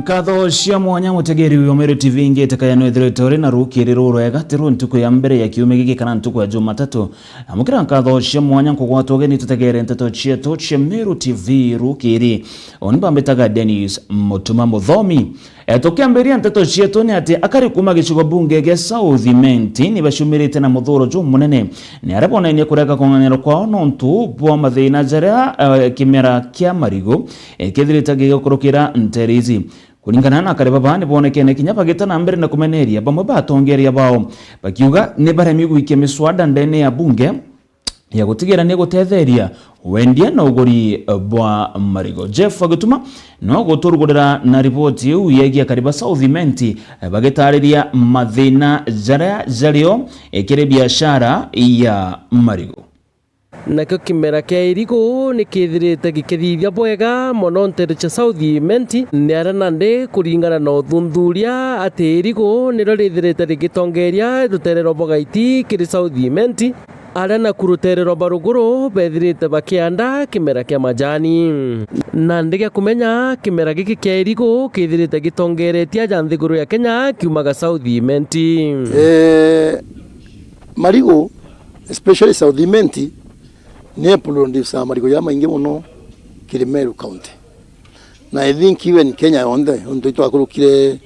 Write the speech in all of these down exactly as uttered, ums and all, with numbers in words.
Nkatho cia mwanya, mutegeri wa Meru T V, ngite kaya nwithirite uri na rukiri rurwega, ti ru ntuku ya mbere ya kiumia giki kana ntuku ya Jumatatu. Amukira nkatho cia mwanya nkugwatwa ugeni tutegere nteto cietu cia Meru T V rukiri. Uni bambitaga Dennis Mutuma Muthomi. E, tukiambiria nteto cietu ni ati akari kuma gicigo bunge gia South Imenti ni baciumirite na muthuro jumunene. Ni aria bonainie kurega kung'ang'anirwa kwao nontu bwa mathina jaria, e, kimera kia marigu, e, kithirite gigikurukira ntere ici. Kuringana na akari baba, ni bonekene kinya bagita na mbere na kumeneria bamwe ba atongeria bao, bakiuga ni baremi gwikia miswada ndene ya bunge ya gutigira ni gutetheria wendia na uguri bwa marigu. Jeff Agituma no guturugurira na riboti iu yegie akari ba South Imenti, bagitariria mathina jaria jario, e, kiri biashara ya marigu. Nakio kimera kia irigu ni kithirite gikithithia bwega mono ntere cia South Imenti, ni aria nandi kuringana na uthuthuria ati irigu nirio rithirite rigitongeria rutere rwa Bogaiti kiri South Imenti, aria naku rutere rwa Baruguru bethirite bakianda kimera kia majani. Nandi gia kumenya, kimera giki kia irigu kithirite gitongeretie aja nthiguru ya Kenya kiumaga South Imenti. Eh, marigu, especially South Imenti, ni producer marigu jamaingi mono kiri Meru County. Na I think even Kenya yonthe, untu itwakurukire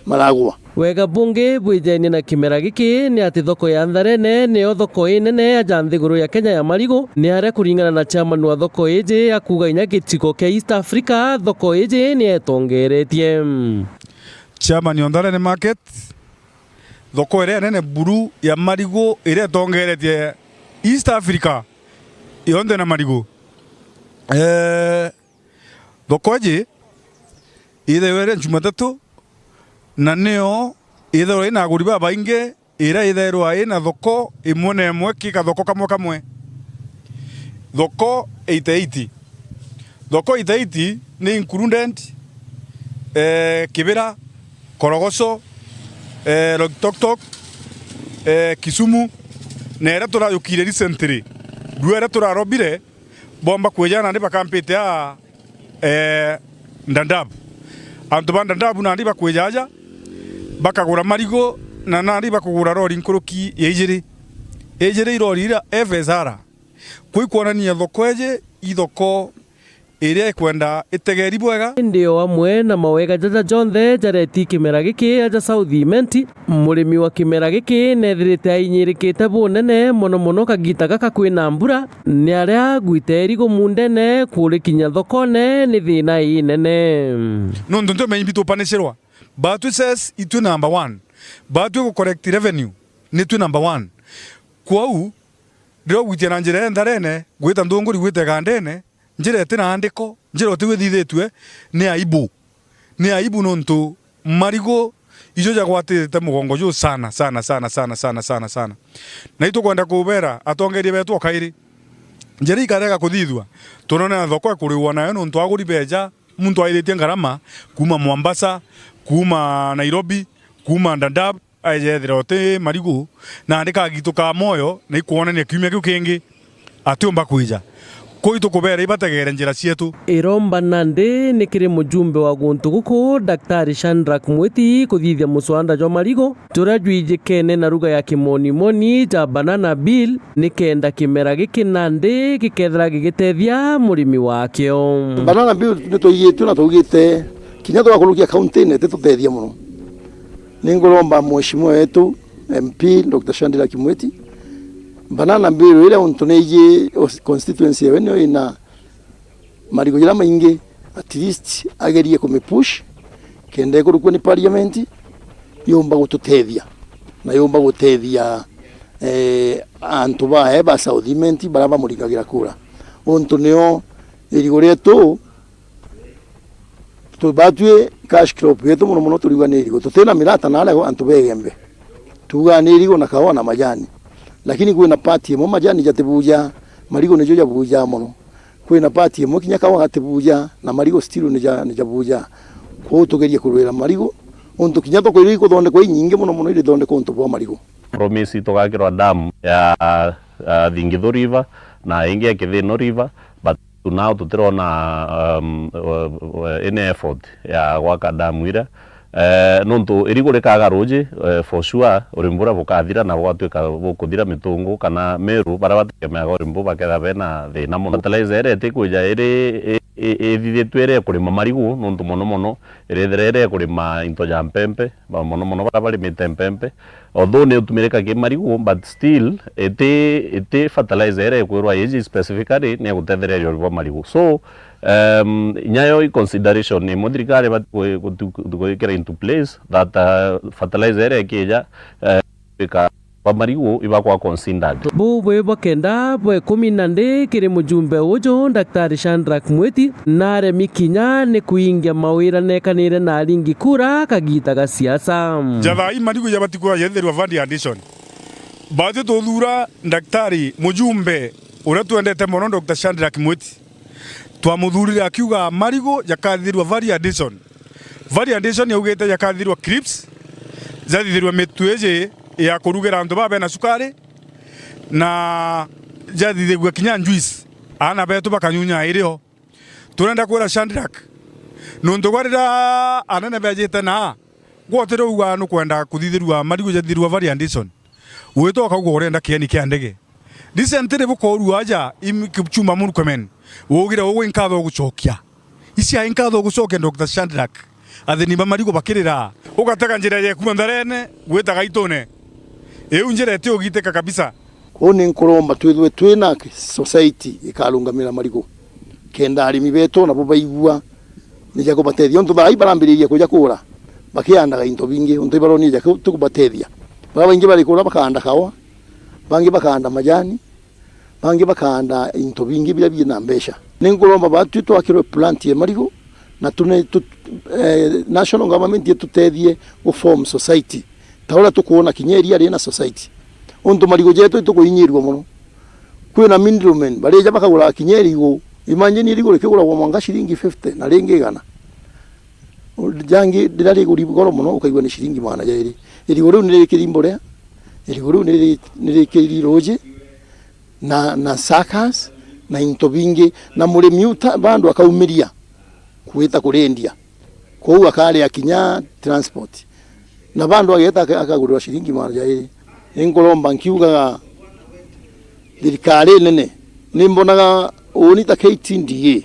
maragwa. Wega bungi bwijenie na kimera giki ni ati thoko ya Ntharene niyo thoko inene aja nthiguru ya Kenya ya marigu, ni aria kuringana na chairman wa thoko iji akuga inya gicigo kia East Africa, thoko iji ni etongeretie. Chairman wa Ntharene Market, thoko iria nene buru ya marigu iria itongeretie East Africa yonthe na marigu. Eh, thoko iji ithairwa iri Jumatatu, na niyo ithairwa ina aguri babaingi, iria ithairwa ina thoko imwe na imwe, ki kathoko kamwe kamwe. Thoko eighty eight. Thoko eighty eight ni included, eh, Kibera, Korogoso, eh, Loitoktok, eh, Kisumu, na iria turayukire recently. Rua iria turarobire, bomba kwija nandi bakampite aa, eh, Dadaab. Antu ba Dadaab nandi bakwija aja, bakagura marigu, na nandi bakugura rori nkuruki ya ijiri. Ijiri irori ira F S R. Kwi kwonania thoko iji i thoko iria ikwenda itegeri bwega. Indi o amwe na mawega jaja jonthe jareti kimera giki aja South Imenti, murimi wa kimera giki nethirite ainyirikite bunene mono mono kagita gaka kwina mbura, ni aria gwita irigu mundene kuri kinya thokone ni thina inene. Nontu ndio maimbi tupanicirwa. Batwi sales itwi number one. Batwi gu collect revenue nitwi number one. Kwou, riria ugwitia na njira ya Ntharene, gwita Nthunguri, gwita Igandene, njira iti na andiko, njira uti withithitue, ni aibu. Ni aibu nontu marigu ijo jagwatite mugongo juu sana, sana, sana. Na itukwenda kubera atongeria betu o kairi, njira ikarega kuthithua, tunone na thoko ikuriwa nayo nontu aguri beja, muntu airitie ngarama kuma Mombasa, kuma Nairobi, kuma Dadaab, aije ethira uti marigu, nandi kagituka moyo, na ikwonania kiumia kiu kingi atiumba kwija. Kuu itukubera ibategere njira cietu. Iromba nandi ni kiri mujumbe wa guntu guku, Daktari Shadrack Mwiti, kuthithia muswanda jwa marigu, juria jwijikene na ruga ya kimonimoni ja Banana Bill, nikenda kimera giki nandi gikethira gigitethia murimi wakio. Banana Bill nitwigitue na twaugite kinya twakurukia kaunti-ini ititutethia mono. Ninguromba Mheshimiwa wetu M P Doctor Shadrack Mwiti, Banana Bill iria untu neiji os-, constituency yawe niyo ina marigu jaria maingi, at least agerie kumipush, kenda ikurukua ni parliament, yumba gututethia, na yumba gutethia, eh, antu bae ba South Imenti baria bamuringagira kura. Untu nio irigu rietu, tubatwi cash crop yetu mono mono turiuga ni irigu. Tutina mirata na aria antu ba Igembe. Tuugaa ni irigu na kaua na majani. Lakini kwina part imwe majani jatibuja, marigu nijo jabuja mono. Kwina part imwe kinya kaua gatibuja, na marigu still nija-, nijabuja. Kwou tugerie kurwira marigu, untu kinya thoko iria ikuthondekwa inyingi mono mono irithondekwa untu bwa marigu. Promise tugakirwa dam ya, ya Thingithu River na ingi ya Kithino River, but Now tutirona, um, uh, uh, any effort ya gwaka damu iria. Eh, nontu irigu rikaga ruji, eh, for sure, urimi buria bukathira na bugatuika bukuthira Mitungu kana Meru, baria bategemeaga urimi buu bakethira bena thina mono. Fertilizer iria itikwija iri i-, i-, ithithitue iria ikurima marigu, nontu mono mono irithira iria ikurima into ja mpempe, ba-, mono mono baria barimite mpempe. Although ni utumirika ki marigu, but still, iti, iti fertilizer iria ikwirwa iji specifically ni igutethereria urimi bwa marigu. So, um, nyayo i consideration imwe thirikari ibati kwi-, gutu-, gwikira into place that, uh, fertilizer iria ikija, uh, ika-, ba marigu ibakwa considered. Buu bwi bwa kenda bwa ikumi na ndi kiri mujumbe uju, Daktari Shadrack Mwiti, na aremi kinya ni kuingia mawira nekanire na aringi kura kagiita ga siasa. Jathaa ii marigu jabati kwithirwa jethirwa value addition. Baatwi tuthuura Daktari mujumbe uria twendete mono, Doctor Shadrack Mwiti. Twamuthuurire akiuga marigu jakathithirua value addition. Value addition yaugite jakathithirua crisps, jathithirua mitu iji ya kurugira antu baa bena cukari, na jathithigua kinya juice, aana betu bakanyunya irio. Turenda kwira Shadrack, nontu gwa riria anene bejite naa, gwe utiri ugwa nukwenda kuthithirua marigu jathithirua value addition, wita ukauga urenda kieni kia ndege. Recently bukoorua aja, im-, Kipchumba Murkomen, wugire ugwe nkatho ugucokia. Ici ai nkatho ugucokia, Doctor Shadrack. Athini ba marigu bakirira. Ugatega njira ya kuuma Ntharene, gwita Gaitune. Iu njira iti ugitika kabisa. Kwou ni nkuromba twithwe twina society ikarungamira marigu, kenda arimi betu nabo baigua ni ja kubatethia. Untu thaa ii barambiriria kuja kura, bakiandaga into bingi, untu ibaronie ja ku-, tukubatethia. Baria baingi bari kura bakaanda kawa, bangi bakaanda majani, bangi bakaanda into bingi biria biina mbeca. Ni nkuromba baatwi twakirwe plant ya marigu, na tune-, tu-, eh, national government itutethie gu form society, ta uria tukwona kinya iria rina society. Untu marigu jetu itukuinyirua mono. Kwina middlemen, barija bakagura kinya irigu. Imagine irigu rikiguragwa mwanka ciringi fifty na ringi igana. Jangi riria riguri goro mono, ukaigua ni ciringi magana jairi. Irigu riu ni rikiri mborea, irigu riu ni ri-, ni rikiri ruji, na, na suckers, na into bingi, na murimi uta-, bandu akaumiria gwita kuriendia. Kwou akaria kinya transport. Na bandu ageeta aka-, akagurirwa ciringi magana jairi. Ni nkuromba nkiugaga thirikari nene, ni mbonaga uuni ta K T D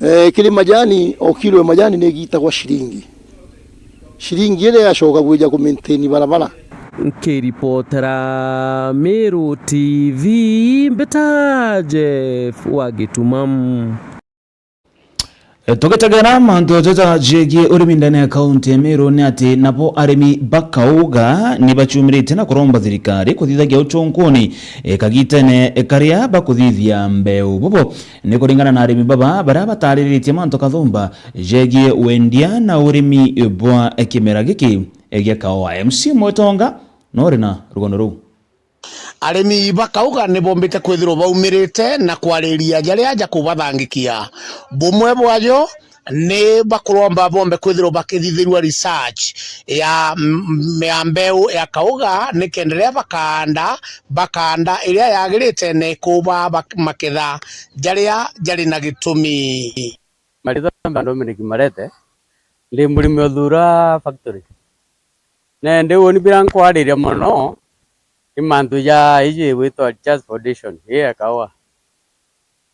A. Eh, kiri majani, o kilo ya majani ni igitagwa ciringi. Ciringi iria igacoka gwija ku maintain barabara. Nkiripotera Meru T V, mbita Jeff wa Gituma. E, tugitegera mantu jaja jegie urimi ndene ya kaunti ya Meru ni ati nabo arimi ba kauga ni baciumiritie na kuromba thirikari kuthithagia ucunkuni, e, kagitene, e, karia bakuthithia mbeu. Bubu ni kuringana na arimi baba baria batariritie mantu kathumba jegie wendia na urimi bwa kimera giki, e, gia kaua. M C Mwetonga no uri na rugono ruu. Arimi bakauga ni bombite kwithirwa baumirite na kwariria jaria jakubathangikia. Bumwe bwajo ni bakuromba bombe kwithirwa bakithithirua research ya m-, ya mbeu ya kauga, nikenda riria bakaanda, bakaanda iria yagirite na ikuba bak-, maketha jaria jari na gitumi. Maritwa ndomba Dominic Marete, ndi murimi o Thuura factory. Na indi uuni biria nkwariria mono ni mantu ja iji igwitwa Research Foundation, ii ya kaua.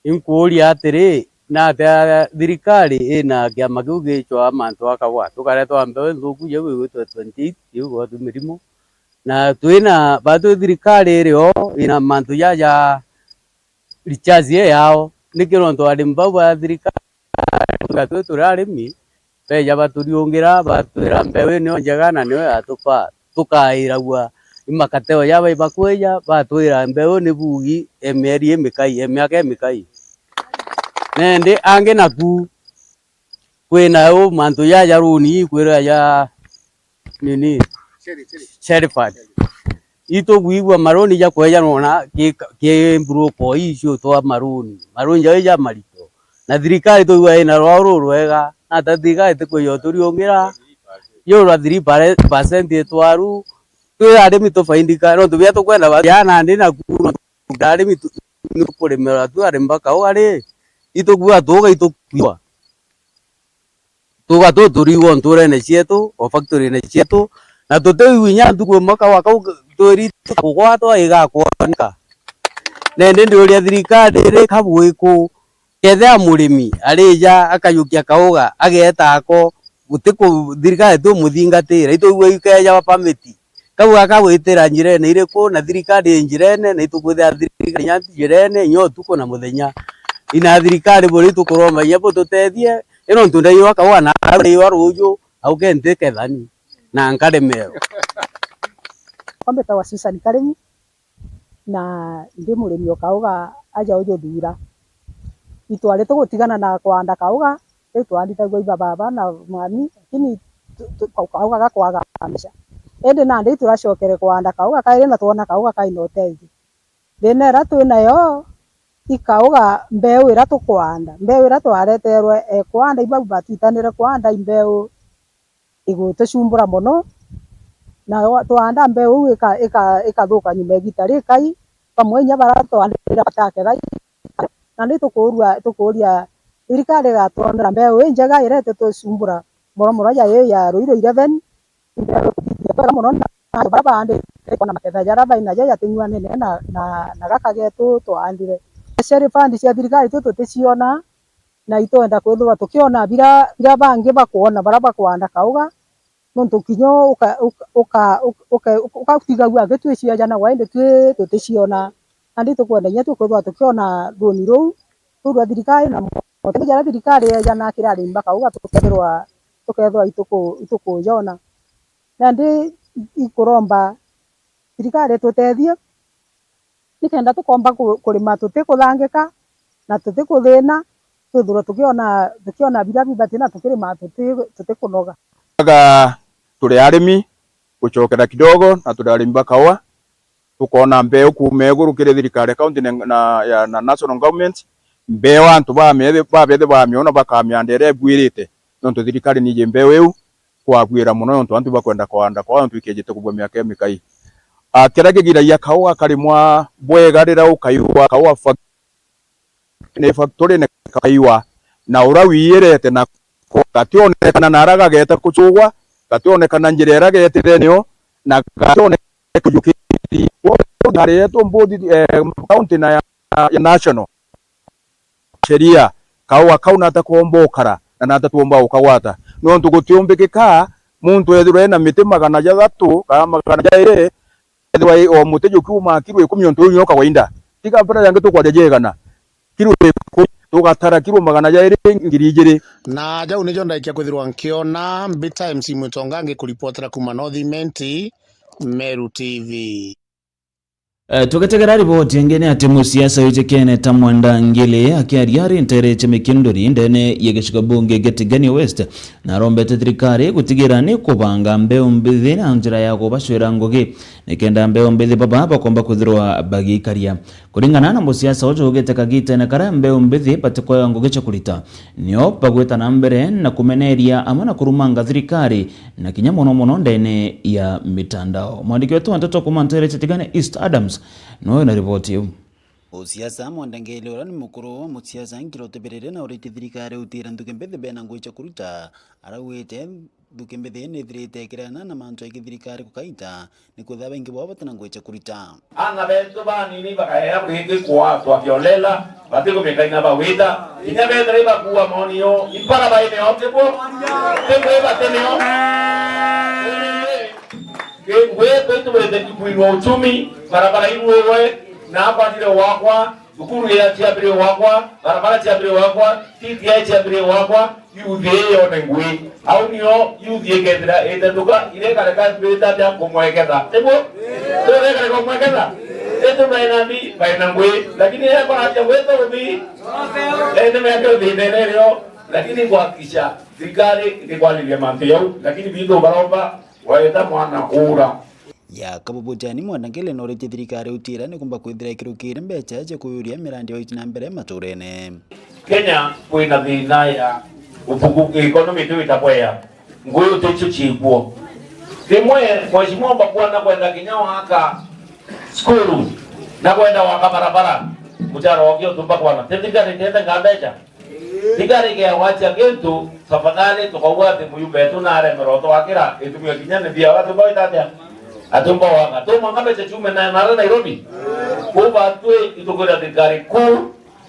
Inkuuria atiri, natia thirikari ina kiama kiu giicwaa mantu a kaua? Tukaretwa mbeu nthuku jau igwitwa twenty eight, iu igwetwa mirimu. Na twina, batwi thirikari iri o ina mantu jaja research ii yao. Niki nontu arimi bau ba thirikari, twi turi arimi, beja baturiungira, batwira mbeu ii niyo njega na niyo yatufaa. Tukairagua i makateo ja bai bakwija, batwira mbeu ni buugi e mieri imikai, e miaka imikai. Na indi angi naku, kwina u mantu jaja runi ikwirwa ja nini? Sheriford. Itukwigua maruni ja kweja nona ki, ki mburuko ii ciutwa maruni. Maruni jau ja marito. Na thirikari twigua ina rwao rurwega. Na ta thirikari tikweja uturiungira. Yo rwa three percent itwaru. Twi arimi tufaindika. Nontu biria tukwenda ba-, ya nandi naku, nontu arimi tu-, ni kurimira tu arimi ba kauga ri, itukuua tuuga itukuua. Tuuga tu turiigua ntuurene cieetu, o factory-ine cieetu, na tutiigua inya ntuku imwe kauga kau twiri tukugwatwa igakwoneka. Na indi ndiuria thirikari iri kabuiku, kethira murimi arija akayukia kauga ageeta ako, gutiku-, thirikari tumuthingatira, itwigua ikeeja permit. Kau gaka gwitira njirene iriku, na thirikari i njirene, na itukwithira thirikari inya njirene, inya utuku na muthenya. Ina thirikari buri tukuromba inya bututethie, ino ntu ndaiwa kauga na ndaiwa ruuju, auke ntikethani, na nkaremerwa. Kwa mbitawa Susan Karimi, na ndi murimi o kauga aja uju thuura. Itwari tugutigana na kwanda kauga, riu twandithagua iba baaba na mami, lakini tu-, tu-, kau-, kauga gakwaga mbeca. Indi nandi turacokere kwanda kauga kairi na twona kauga kaina utethio. Thina iria twi nayo, i kauga mbeu iria tukwanda, mbeu iria twareterwe, e, kwanda, ibau batwitanire kwanda i mbeu igutucumbura mono, na wa-, twanda mbeu iu ika-, ika-, ikathuka nyuma ya igiita rikai, bamwe inya baria twandire bataketha. Nandi tukuurua, tukuuria thirikari igatwonera mbeu injega iria ititucumbura mono mono ya, ya Ruiru eleven, mbeu ya kwega mono, na antu baria baandite ikona maketha jaria bainajo jatinyuanene na, na, na gaka getu twaandire. Special fund cia thirikari tu tuticiona, na itwenda kwithirwa tukiona biria, biria bangi bakwona baria bakwanda kauga, nontu kinya uka-, uka-, uka-, uka-, uka-, ukatigagua angi twiciajanagwa indi twi tuticiona. Nandi tukwenda inya twi kwithirwa tukiona runi ruu, ruu rwa thirikari na motethia jaria thirikari yeejana kiri arimi ba kauga tukethirwa, tukethirwa ituku-, itukujona. Nandi ikuromba thirikari itutethie, nikenda tukomba ku-, kurima tutikuthangika na tutikuthina, twithirwe tukiona, tukiona biria bibati na tukirima tuti-, tutikunoga. Aga turi arimi gucokera kidogo, na turi arimi ba kaua, tukoona mbeu kuuma iguru kiri thirikari ya county na, na, ya, na national government, mbeu antu bamie-, babethi bamiona bakamianda iria ibwirite, nontu thirikari niiji mbeu iu, kwabuira mono, nontu antu bakwenda kwanda kwao, nontu ikejite kubua miaka imikai. A, kiria kigiragia kaua karimwa bwega riria ukaiwa kaua fac-, ni factory ni kaiwa, na uria wiirete na ko-, gationekana na aria gageeta kucugwa, gationekana njira iria geetire nio, na gationekana kujukiri. Kwou thirikari yetu mbuthi, eh, county na ya, ya national. Sheria, kaua kau nata koomba ukara, na nata twomba ukagwata? Nontu gutiumbikika muntu ethirwa ena miti magana jathatu kana magana jairi, ethirwa i o muti jukiuma kiro ikumi, untu uu nio kawaida. Tiga mbere yangi tukwaria jegana, kiro ikumi, tugatara kiro magana jairi ngiri ijiri. Na jau nijo ndaikia kwithirwa nkiona. Mbita M C Mwitonga ngikuripotera kuuma North Imenti, Meru T V. Eh, tugitegera riboti ingi ni ati musiasa wijikene ta Mwenda Ngili akiaria ari ntere cia Mikinduri ndene ya gicigo bunge gia Tigania West, na arombete thirikari gutigira ni kubanga mbeu mbithi na njira ya kubacwira ngugi, nikenda mbeu mbithi baba bakomba kwithirwa bagiikaria. Kuringana na musiasa uju, ugite kagitene karia mbeu mbithi batikwega ngugi cia kurita, nio bagwita na mbere na kumeneria amwe na kurumanga thirikari, na kinya mono mono ndene ya mitandao. Mwandiki wetu wa nteto kuuma ntere cia Tigania East, Adams, nowe na riboti iu. Musiasa Mwenda Ngili, uria ni mukuru wa musiasa Ngili utibirire na uriti thirikari utira nthuki mbithi bena ngugi cia kurita, araugite nthuki mbithi ni ithirite ikirana na mantu ya githirikari gukaita, ni kwithirwa baingi bao batina ngugi cia kurita. Aana betu banini bakaea gwikikwa twa kiolela, batikumika inya bawita, inya bethira ibakuua monio, impara baineo tibwo, tibwo ibateneo. Kingwi, twitubirite kuinua uchumi, barabara iruwe, na akwatire wakwa, thukuru ya ciambire wakwa, barabara ciambire wakwa, T T I ciambire wakwa, youth ii yone ngui. Au nio youth ikethira ite nduka, irekareka mbita atia kumweketha. Niguo? Turekareka kumweketha? Itu baina ndi, baina ngui. Lakini ekora atia gwita uthi? Ene miaka uthinene rio. Lakini kuhakikisha thirikari ni kwariria mantu yau. Lakini bitu baromba, waeta mwana ura. Ya kabubujani, Mwenda Ngili noritie thirikari utira ni kumba kwithira ikirukire mbecha cia kuyuria mirandi ya uiti na mbere maturene. Kenya kwina thina ya upungu-, economy tu itabwea. Nguyu ticio ciikuo. Rimwe, mheshimiwa, mbakua na kwenda kinya waka cukuru, na kwenda waka barabara. Muchara wake utumba kwana. Te thirikari itiendaga mbeca? Thirikari igeagwatia kintu, tafadhali tukauga ati muyumba wetu naremerwa twakira itumio kinya ni bia, atumba wita atia? Atumba waka. Tumanga mbeca ciume na nara Nairobi. Kuba twi itukwira thirikari kuu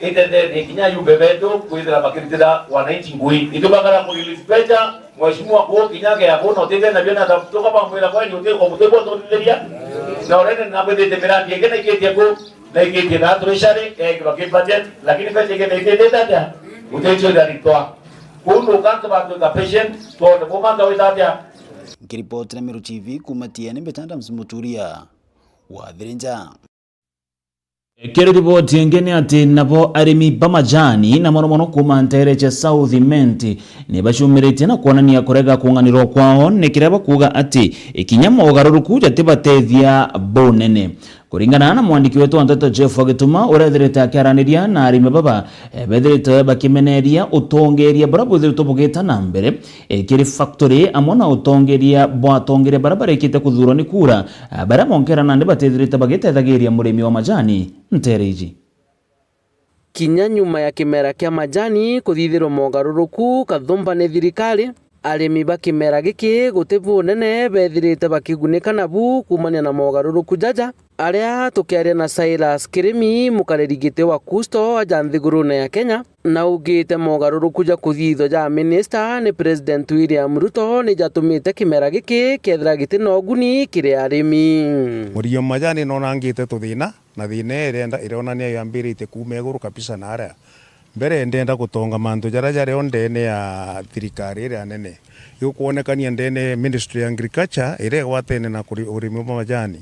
itethethie kinya ayumbe betu kwithira bakiritira wananchi ngui. Itubakara ku release mbeca, mheshimiwa kuu kinya gea kuu na utethia nabio na tukabamwira kwani uti, uti bwa tutethia. Na urene na bwithite mirandi ingi na ikitie ku, na ikitie na treasury, ekirwa ki budget, lakini mbeca ingi na ikitie atia? Utecio iraritwa. Kundu kantu bantu ka patient, tuone kumanga wita atia? Nkiripoti na Meru T V kuuma Tiene, mbita Adams Muturia wa Thirinja. Kiri riboti ingi ni ati nabo arimi ba majani na mono mono kuuma nteere cia South Imenti ni bacumiritie na kwonania kurega kung'anirwa kwao, ni kiria bakuuga ati ikinya mogaruruku jatibatethia bunene. Kuringana na mwandiki wetu wa nteto Jeff Wagituma, uria ethirite akiaraniria na arimi baba, eh, bethirite bakimeneria utongeria buria bwithiritwe bugita na mbere, eh, kiri factory, amwe na utongeria bwa atongeria baria barikite kuthurwa ni kura, ah, baria monkera nandi batethirite bagitethagiria murimi wa majani nteere iji. Kinya nyuma ya kimera kia majani kuthithirwa mogaruruku kathumba ni thirikari, arimi ba kimera giki guti bunene bethirite bakigunika nabu kuumania na mogaruruku jaja, aria tukiaria na Silas Kirimi, mukariri giti wa Kusto aja nthigurune ya Kenya, na augite mogaruruku ja kuthithwa ja minista ni President William Ruto ni jatumite kimera giki kethira giti na uguni kiri arimi. Murimi wa majani nonangite tuthina, na thina iria irenda, ironania yambiritie kuuma iguru kabisa na aria. Mbere ndenda gutonga mantu jaria jari o ndene ya thirikari iria nene. Yukwonekania ndene Ministry ya Agriculture iria igwatene na kuri-, urimi bwa majani.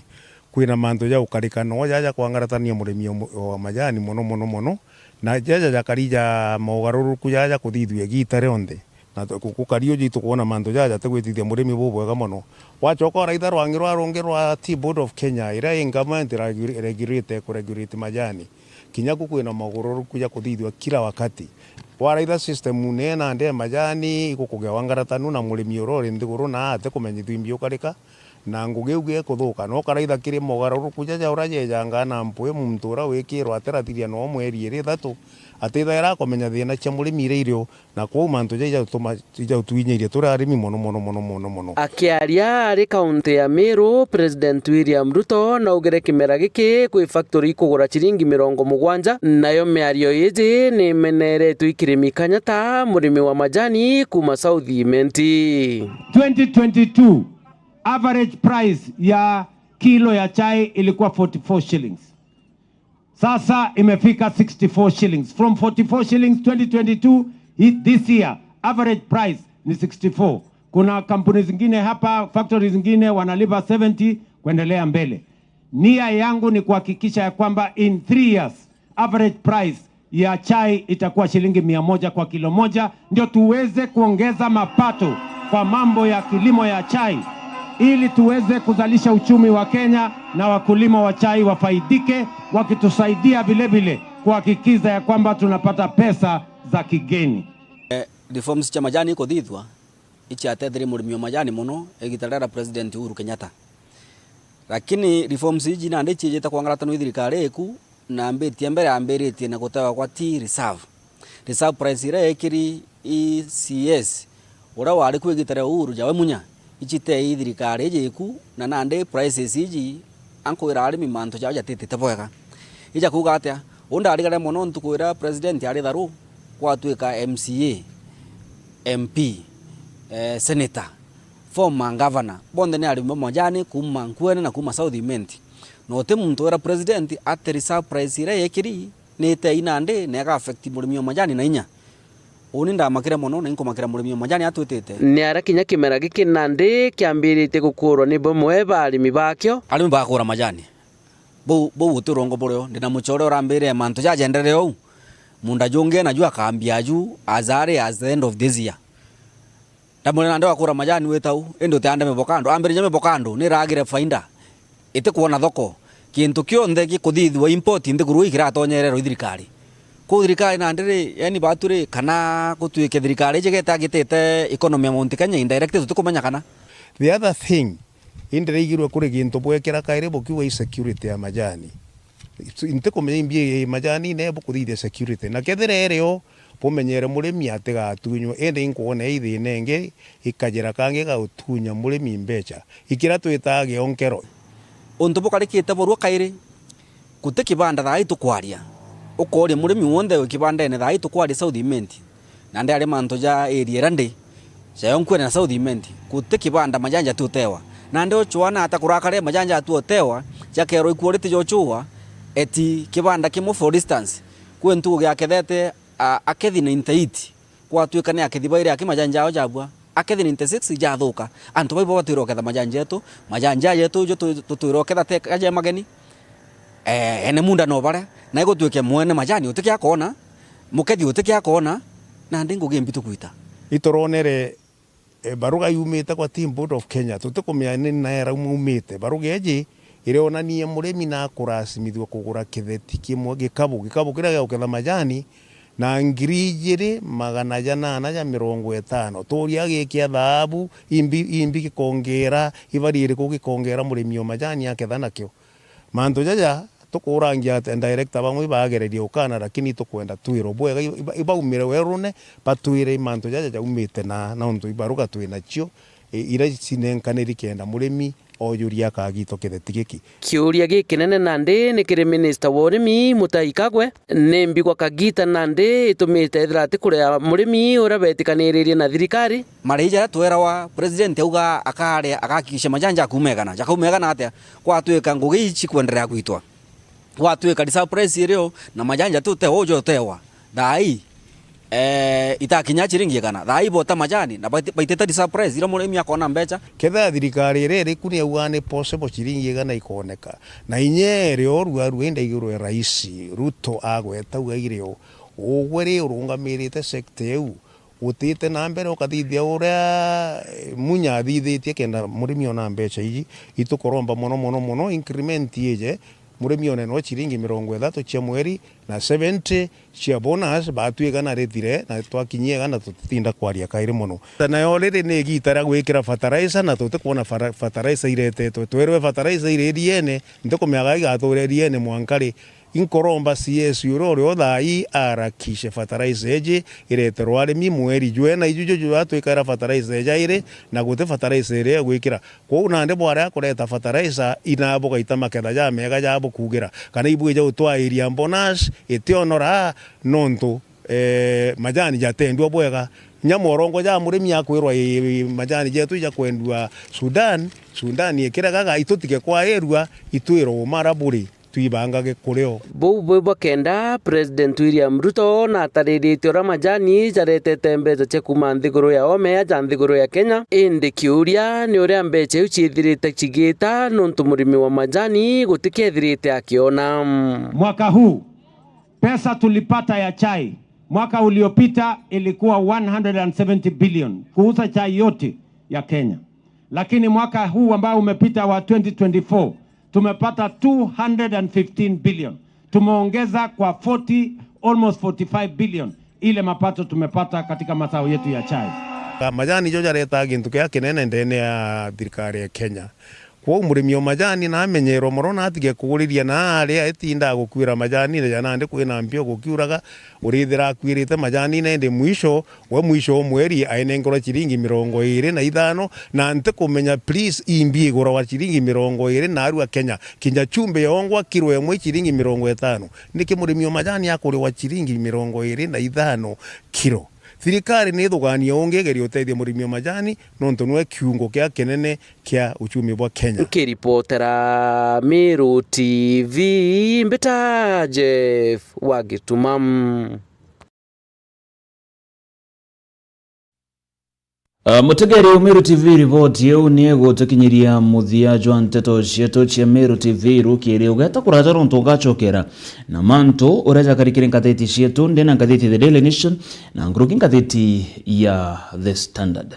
Kwina mantu ja gukarika no jaja kwangaratania murimi o mu-, wa majani mono, mono, mono. Na jaja jakari ja mogaruruku jaja kuthithua igita rionthe. Na tu-, ku-, gukari uju itukwona mantu jaja jatigwitithia murimi bubwega mono. Wachoka uraitha rwangi rwa rungi rwa Tea Board of Kenya, iria i government iraguri-, iregurite kuregurate majani. Kinya ku kwina mogaruruku ja kuthithua kila wakati. Waraitha system ne nandi ya majani, igukugia wangaratanu na murimi uria uri nthiguru na atikumenyithua imbi ukarika. Na ngugi iu gikuthuka, no karaitha kiri mogaruruku jaja uria jejangaa na mpwi muntu uria wikirwa atiratithia no mweri iri ithatu, atithaira akumenya thina cia murimi iria irio, na kwou mantu jau ijautuma, ijautwinyiria turi arimi mono, mono, mono, mono, mono. Akiaria ari kaunti ya Meru, President William Ruto naugire kimera giki kwi factory ikugura ciringi mirongo mugwanja, nayo miario iji ni imeneretwe i Kirimi Kanyata, murimi wa majani kuuma South Imenti. Twenty twenty-two, average price ya kilo ya chai ilikuwa forty-four shillings. Sasa imefika sixty-four shillings. From forty-four shillings twenty twenty-two, hii, this year, average price ni sixty-four. Kuna kampuni zingine hapa, factories zingine wanalipa seventy kuendelea mbele. Nia yangu ni kuhakikisha ya kwamba in three years, average price ya chai itakuwa shilingi mia moja kwa kilo moja, ndio tuweze kuongeza mapato kwa mambo ya kilimo ya chai, ili tuweze kuzalisha uchumi wa Kenya na wakulima wa chai wafaidike, wakitusaidia vile vile kuhakikisha ya kwamba tunapata pesa za kigeni. Eh, reforms cia majani ikuthithwa, ichiatethirie murimi wa majani mono igita riria President Uhuru Kenyatta. Lakini reforms iji nandi ichiijite kwangaratanu i thirikari iku, na mbiti ya mbere yambiritie na gutewa kwa tea reserve. Reserve price iria yekiri i C S, uria wari ku igita ria Uhuru, Jawe Munya, ichitei i thirikari iji iku, na nandi prices iji ankwira arimi mantu jao jatitite bwega. Ija kuuga atia? Uu ndarigare mono ntuku iria president ari tharu, gwatuika M C A, M P, eh, senator, former governor, bonthe ni arimi ba majani kuuma Nkuene na kuuma South Imenti. Na uti muntu wira president ati reserve price iria yekiri ni itei nandi na ika affect murimi wa majani na inya. Uni ndamakire mono na inkumakira murimi wa majani atwitite. Ni aria kinya kimera giki nandi kiambiritie gukurwa ni bamwe ba arimi bakio. Arimi bakura majani. Bau, bau guti urongo burio. Ndina muchore urambire mantu jajenderere uu. Munda jungi naju akambia aju as early as the end of this year. Ndamwira nandi wakura majani wita u, indi utiande mivokando. Ambiriria mivokando, niragire faida. Itikwona thoko. Kintu kionthe gikuthithua import nthiguru ii kiratonyererwa i thirikari. Kwou thirikari nandi ri, yani batu ri, kana gutuike thirikari iji geta gitite economy ya Mount Kenya indirect, tutikumenya kana. The other thing, indiraigirwe kuri gintu bwekira kairi bukiuga insecurity ya majani. Ntikumenya imbi majani ne bukuthithia security. Na kethira irio, bumenyere murimi atigatunywe, indi inkwona i thina ingi ikajira kangi ga gutunya murimi mbecha. Ikira twitaa gionkero. Untu bukarikite burua kairi, guti kibanda thaa ii tukwaria. Ukooria murimi wonthe wi kibandene thaa ii tukwaria South Imenti. Nandi ari mantu ja area iria ndi, jayo nkwene na South Imenti, guti kibanda majanja tu utewa. Nandi uchwana ata kurakare majanja tu utewa, jakerwa ikwality jochua, eti kibanda kimwe for instance, kwi ntugu giakethete, a, akethi ninety eight, gwatwika ni akethi bairi aki majanja jao jabua, akethi ninety six jathuka. Antu baibo batwire uketha majanja jetu, majanja jetu jo tu-, tutwire uketha teka ja mageni, eh, ene munda no bare, na igutwike mwene majani utikia koona, mukethi utikia koona, nandi ngugi mbi tukwita. Ituronere, eh, baruga yumite kwa Tea Board of Kenya, tutikumenya ni naera maumite. Baruga iji irionanie murimi nakurasimithua kugura kitheti kimwe, gikabu, gikabu kiria gia guketha majani, na ngiri ijiri magana janana ja mirongo itano. Tuuria gikia thaabu, imbi, imbi gikongera, ibari iriku gikongera murimi o majani aketha nakio? Mantu jaja tukurangia ati director bamwe ibagererie ukana, lakini tukwenda twirwe bwega, iba-, ibaumire werune, batwire mantu jaja jaumite na, nontu ibaruga twinacio, i-, iria cinenkaniri kenda murimi ojuria akagitwa kitheti giki. Kiuria gikinene nandi ni kiri minista wa urimi, Mutahi Kagwe, ni mbi gwa kagita nandi itumite ethira atikuria murimi uria betikaniririe na thirikari? Marei jaria twerawa, president auga akaria, agahakikisha majanja akuuma igana. Jakauma igana atia? Gwatwika ngugi ici kwenderea gwitwa. Gwatwika reserve price irio na majanja tu utewa ujo utewa. Thaa ii, eh, itakinya chiringi igana. Thaa ii bota majani na baiti-, baitite reserve price iria murimi akona mbecha. Ketha thirikari iria iriku ni auga ni possible chiringi igana ikoneka. Na inya irio ruarua indaigirwe rais Ruto agweta uga irio, ugwe ri urungamirite sector iu, utite na mbere ukathithia uria, eh, Munya athithitie kenda murimi ona mbecha iji. Itukuromba mono, mono, mono, increment ije, murimi one no chiringi mirongo ithatu cia mweri na seventy cia bonus, batwigana ritire, na twakinyia igana tutitinda kwaria kairi mono. Nayo riri ni igita ria gwikira fertilizer, na tutikwona fera-, fertilizer iretetwe. Twerwe fertilizer iri iriene, ntikumenya ga igature iriene mwanka ri. Inkuromba C S uria urio thaa ii arakishe fertilizer iji ireterwa arimi mweri jwena, iju juju jwatwikaira fertilizer jairi, na guti fertilizer iria igwikira. Kwou nandi bwaria kureta fertilizer, ina bugaita maketha jamega ja bukugira, kana ibwija gutwairia bonus itionora, nontu, eh, majani jatendua bwega. Nya mworongo ja murimi akwirwa, ii, majani jetu ijakwendua Sudan, Sudan ikiregaga, itutige kwairua, itwirwa umara buri. Twibangage kurio. Buu bwi bwa kenda President William Ruto natariritie uria majani jaretete mbeca cia kuuma nthiguru ya Oome aja nthiguru ya Kenya, indi kiuria ni uria mbeca iu ciithirite cigita, nontu murimi wa majani gutikethirite akiona. Mwaka huu, pesa tulipata ya chai, mwaka uliopita ilikuwa one hundred and seventy billion kuuza chai yote ya Kenya. Lakini mwaka huu ambao umepita wa twenty twenty-four, tumepata two hundred and fifteen billion. Tumeongeza kwa forty, almost forty-five billion ile mapato tumepata katika mazao yetu ya chai. Majani jo jaretaa gintu kia kinene ndene ya thirikari ya Kenya. Kwou murimi o majani na amenyerwe mono, na atige kuguriria na aria etindaa gukuira majani, na ja nandi kwina mpio gukiuraga, urithira akuirite majani, na indi mwisho, we mwisho o mweri ainengerwa chiringi mirongo iri na ithano, na ntikumenya, please, imbi iguragwa chiringi mirongo iri na arua Kenya, kinya chumbi yongwa kiro imwe chiringi mirongo itano. Niki murimi o majani akuriwa chiringi mirongo iri na ithano kiro? Thirikari ni ithuganie ungi igerie utethia murimi o majani, nontu niwe kiungo kia kinene kia uchumi bwa Kenya. Nkiripotera Meru T V, mbita Jeff wa Gituma. Ah, mutegeri, Meru T V, riboti iu ni igutukinyiria muthia jwa nteto cietu cia Meru T V rukiri. Ugeta kuraja nontu ugacokera na mantu uria jakarikire ngathiti cietu, ndina ngathiti The Daily Nation na nkuruki ngathiti ya The Standard.